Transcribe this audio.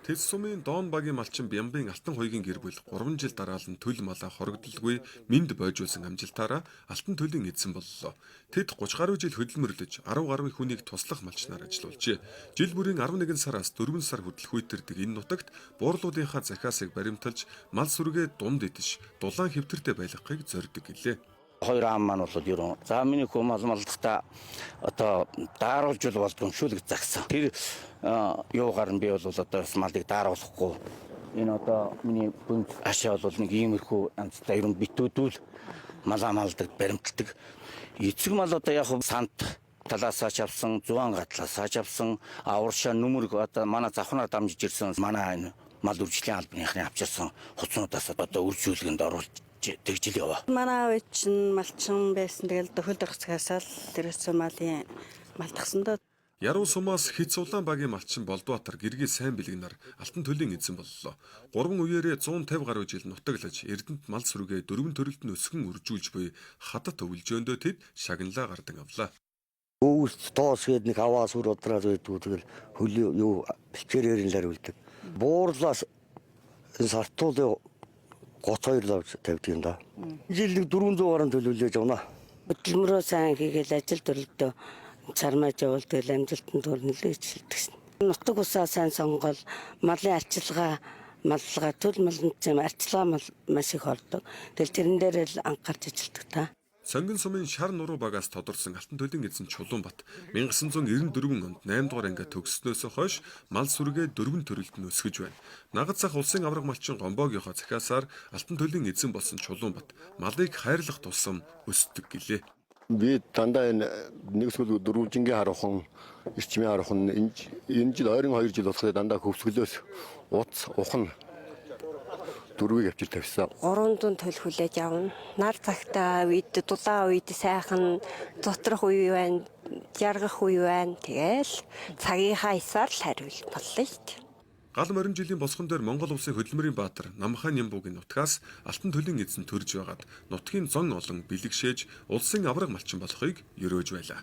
Тэс сумын Дон багийн малчин Бямбын Алтан хоёгийн гэр бүл 3 жил дараалан төл малаа хорогдолгүй мэнд бойжуулсан амжилтаараа Алтан төлийн эзэн боллоо. Тэд 30 гаруй жил хөдөлмөрлөж 10 гаруй хүнийг туслах малчнаар ажиллуулжээ. Жил бүрийн 11 сараас 4 сар хөдлөх үйтэрдэг энэ нутагт буурлуудынхаа захиасыг баримталж мал сүргээ дунд идэж дулаан хэвтэртэй байлгахыг зорддог гэлээ. Хоёр аам маань бол ерөн за миний хүү мал малдахдаа одоо дааруулж бол болдгоо шүү л гэж загсан. Тэр юугаар нь би бол одоо бас малыг дааруулахгүй. Энэ одоо миний бүнд ашаа бол нэг иймэрхүү янзтай ерөн битүүдүүл малаа малдаг баримталдаг. Эцэг мал одоо яг сант талаасаа ч авсан, зуан гатлаасаа ч авсан, аваршаа нүмерэг одоо манай завхнаар дамжиж ирсэн манай энэ мал үржлийн албаныхны авчирсан хуцнуудаас одоо үржүүлгэнд оруулж тэгжил яваа. Манай аав чинь малчин байсан. Тэгэл хөл дорцгаасаа л ерөөсөө малын малтгсан доо. Яруу сумаас Хиц улаан багийн малчин Болдбаатар гэргий сайн бэлгэнаар Алтан төлийн эзэн боллоо. 3 үеэрээ 150 гаруй жил нутаглаж Эрдэнэт мал сүргээ дөрвөн төрөлд нь өсгөн үржүүлж буй хадат өвлжөөндөө тэд шагналаа гардан авлаа. Өвс тоос гээд нэг аваа сүр удраад байдгүй тэгэл хөлөө юу бэлчээрээр нь лариулдаг. Буурлаас энэ сартуулын 32 лавж тавьдаг юм да. Жил нэг 400 гаруй төлөвлөж явна. Хөдөлмөрөө сайн хийгээл ажил төрөлдөө чармааж явуул тэгэл амжилтанд хүрнэ л гэж хэлдэг шин. Нутаг усаа сайн сонгол, малын арчилгаа, маллага төл маланд юм арчилгаа мал маш их ордог. Тэгэл тэрэн дээр л анхаарч ажилтдаг та. Сонгон сумын шар нуруу багаас тодорсон Алтан төлийн эзэн Чулуунбат 1994 онд 8 дугаар ангиа төгссөнөөс хойш мал сүргээ дөрвөн төрөлд нь өсгөж байна. Нагад зах улсын авраг малчин Гомбогийнхоо захиасаар Алтан төлийн эзэн болсон Чулуунбат малыг хайрлах тусам өсдөг гэлээ. Би дандаа энэ нэг сүүл дөрвөлжингийн харуухан, эрчмийн харуухан энэ жил ойрын 2 жил болохоор дандаа хөвсгөлөөс уц ухан дөрвийг авчир тавьсан. 300 төл хүлээж авна. Нар цагтаа үед, дулаан үед сайхан зутрах үе байна, жаргах үе байна. Тэгэл цагийнхаа исаар л хариул боллоо шүү дээ. Гал морин жилийн босгон дээр Монгол улсын хөдөлмөрийн баатар Намхан Нямбугийн нутгаас Алтан төлийн эзэн төрж байгаад нутгийн зон олон бэлэг шээж улсын авраг малчин болохыг ерөөж байлаа.